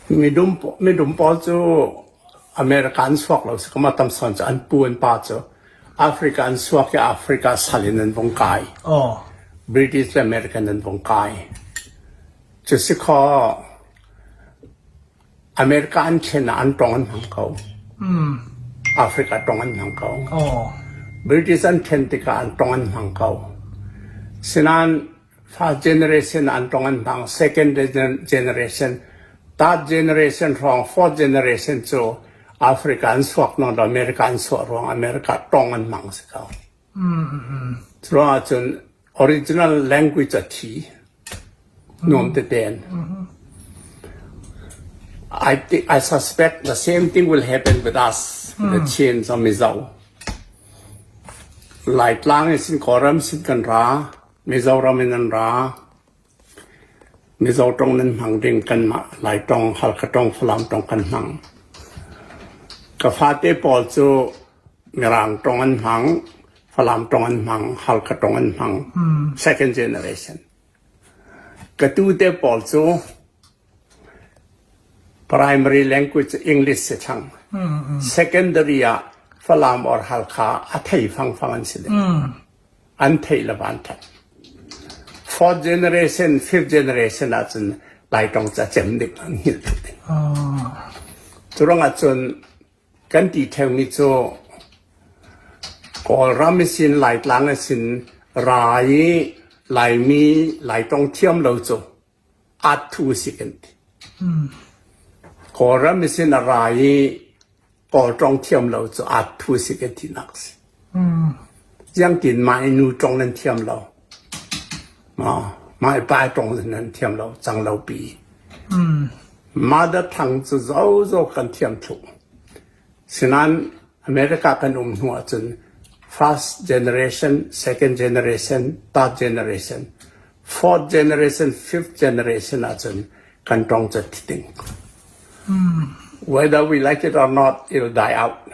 Midum pawl cu America an chuak lo si kuma tam sawn cu an pu an pa cu Africa an chuak i Africa sal in an vung kai. British le American an vung kai. Cu si khaw America an thlen ah an tong an hmang ko. Africa tong an hmang ko. British an thlen tikah an tong an hmang ko. Sinain first generation an tong an hmang, second generation, third generation hrawng, fourth generation cu Africa an chuak nawn lo, America an chuah ruang America tong an hmang si ko. Cu ruangah cun original language a thi. Nuam tete. I think I suspect the same thing will happen with us, the Chins or Mizo. Laitlang in sin Kawlram sin kan ra, Mizoram in an ra. Mizo tong nan hmang ding kanmah Lai tong, Halkha tong, Falam tong kan hmang. Ka fate pawl cu Mirang tong an hmang, Falam tong an hmang, Halkha tong an hmang. Second generation. Ka tu te pawl cu primary language English si thlang. Secondary ah Falam or Halkha a thei fangfang an si ding. An theih le van that. Fourth generation, fifth generation ahcun Laitong ca cem ding an hngilh ding. Cu ruangah cun kan ti ṭheumi cu Kawlram sin Laitlang sin ra i Laimi Laitong thiam lo cu at-thu si kan ti. Kawlram sin a ra i Kawlṭawng thiam lo cu at-thu si kan tinak si. Ziangtin mah i nu ṭawng nan thiam lo. Mah i pa ṭawng nan thiam lo cang lo pi. Mother tongue cu zozo kan thiam thluk. Sinain America kan um hnu ahcun first generation, second generation, third generation, fourth generation, fifth generation ahcun kan ṭawng cu thi ding. Whether we like it or not, it'll die out.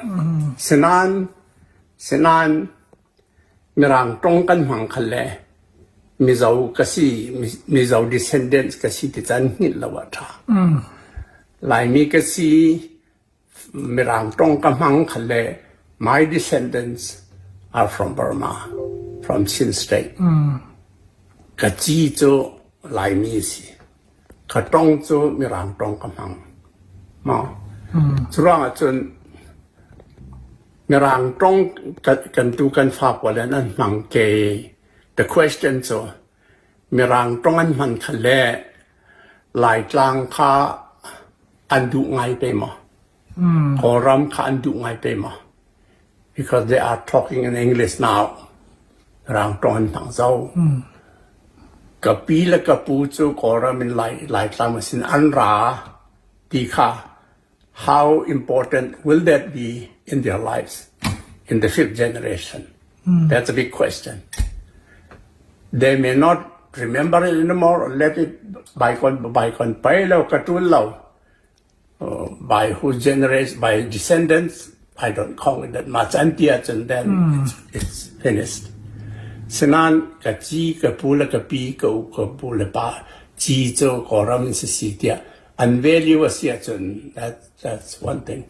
Sinain, sinain Mirang ṭawng kan hmang khal le Mizo ka si, Mizo descendants ka si ti can hngilh lo ah ṭha. Laimi ka si, Mirang ṭawng ka hmang khal le my descendants are from Burma, from Chin State. Ka ci cu Laimi si. Ka ṭawng cu Mirang ṭawng ka hmang. Maw? Cu ruangah cun Mirang ṭawng kan tu kan fa pawl in an hmang ke. The question cu Mirang ṭawng an hman kha le Laitlang kha an duh ngai te maw? Kawlram kha an duh ngai te maw? Because they are talking in English now. Mirang ṭawng an hmang zau. Ka pi le ka pu cu Kawlram in Laitlang sin an ra ti kha how important will that be in their lives in the fifth generation? That's a big question. They may not remember it anymore or let it bygone bygone pai lo katul lo by whose generation by descendants I don't call it that much an tia cun then it's, it's finished. Sinan ka ci ka pu le ka pi ka u ka pu le pa ci cu Kawlram in si si tiah an value a si ahcun that, that's one thing.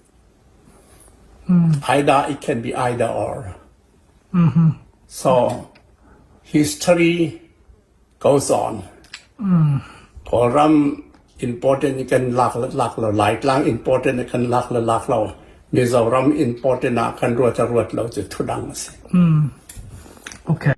Either it can be either or. So history goes on. Kawlram important kan lak le lak lo, Laitlang important kan lak le lak lo, Mizoram important ah kan ruat a ruat lo cu thudang a si. Okay.